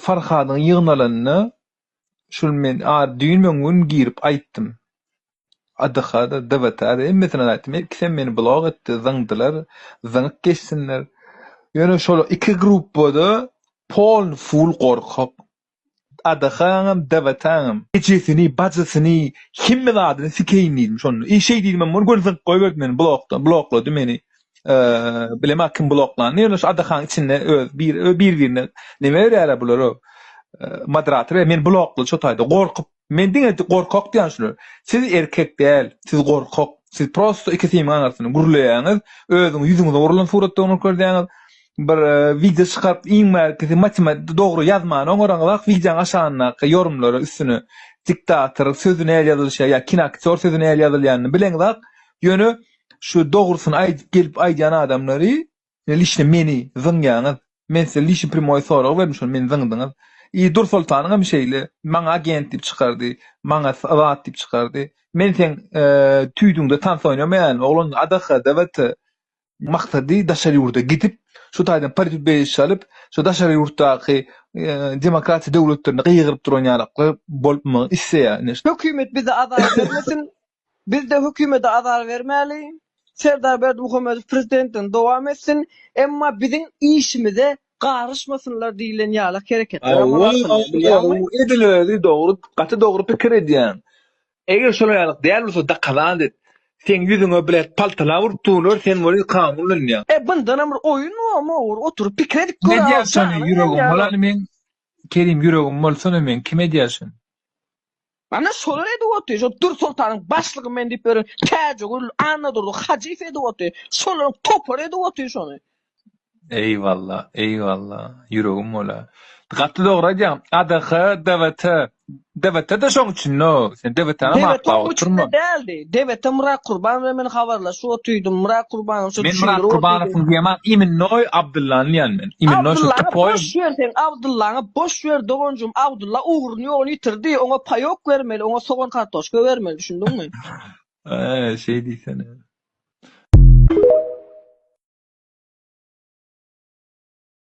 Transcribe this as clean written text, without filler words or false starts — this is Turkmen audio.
Farhadyň ýygnalanyna şul men a düýn öňňün girip aýtdym. ADH-da, DWT-da hemmesine aýtdym. Ikisem meni blok etdi, zyňdylar. Zyňyp geçsinler. Ýöne şol iki gruppada polny full gorkak. ADH-ňam, DWT-ňam. Ejesini, bajysyny, hemme zadyny sikeýin diýdim şonda. I şeý diýdimem ol göni zyňyp goýberdi meni blokdan, bloklady meni. Bilemok kim bloklanyny, ýöne şu ADH-nyň içinde öz bir bir-birine neme berýärler bular moderator meni bloklady şo taýda gorkup. Men diňe gorkak diýýän şular. Siz erkek däl, siz gorkak. Siz prosto iki simiň aňyrsynda gürleýäňiz, özüňiz ýüzüňize urlan suratda görkezýäňiz. Bir wideo çykaryp iň bärkisi matematika dogry ýazmany oňaraňyzak wideoň aşagyndaky ýorumlara üstüne diktator sözi nähili ýazylyşýar ýa kinoaktýor sözi nähili ýazylýanyny bileňzak. Ýöne şu dogrusyny aýdyp gelip aýdýan adamlary liçno meni zyňýaňyz. Men size liçno primoý sorag berdim şony meni zyňdyňyz. I Dursoltanyň hem şeýle maňa agent diýip çykardy, maňa zat diýip çykardy. Men seň tüýdüňde tans oýnamaýan oglan ADH, DWT maksady daşary ýurda gidip şu taýdan politbeleş alyp şu daşary ýurtdaky demokratiýa döwletlerinde gygyryp duran ýalaklar bolmagy isleýär. Hökümet bize azar bermesin, Biz-de hökümete azar bermäli. Serdar Berdimuhamedow prezidentligini dowam etsin. Emma biziň işimize garyşmasynlar diýlen ýalak hereketler amala aşyrylýar, bilýäňmi? Edil özi dogry, gaty dogry pikir edýäň. Eger şolar ýalyk däl bolsa dokazat et. Seň ýüzüňe blet paltalap urup durlar, sen weli kanun ulanýaň. E bundanam bir oýun bormy ogry oturyp pikir edip Kim gör edýär a şony çagalar ýüregim gelýär. bolany meň Kerim ýüregim bolsana meň kim edýär şony. Ana şolar edip otyr. Şo Dürsoltanyň başlygy men diýip ýören Täjigül, Annadurdy Hajyýew edip otyr. Şolaryň topary edip otyr şony. Eýwalla, eýwalla, ýüregim bola. Gaty dogry aýdýaň. ADH, DWT. DWT-de şoň içinde-o. Sen DWT-nem DWT aklap oň oturma. içinde däldi. DWT Myrat Kurbanow bilen men habarlaşyp oturdym. Myrat Kurbanow şo Men Myrat düşündirip otyrdy. Kurbanowyň diýemok, iminnoý Abdyllany diýýän men. Iminnoý şo Abdyllaňy tupoý. boş ber sen Abdyllaňy boş ber doganjygym Abdylla ugruny ýoluny ýitirdi oňa paýok bermeli oňa sogan kartoşka bermeli düşündiňmi. Eee şeý diýsene.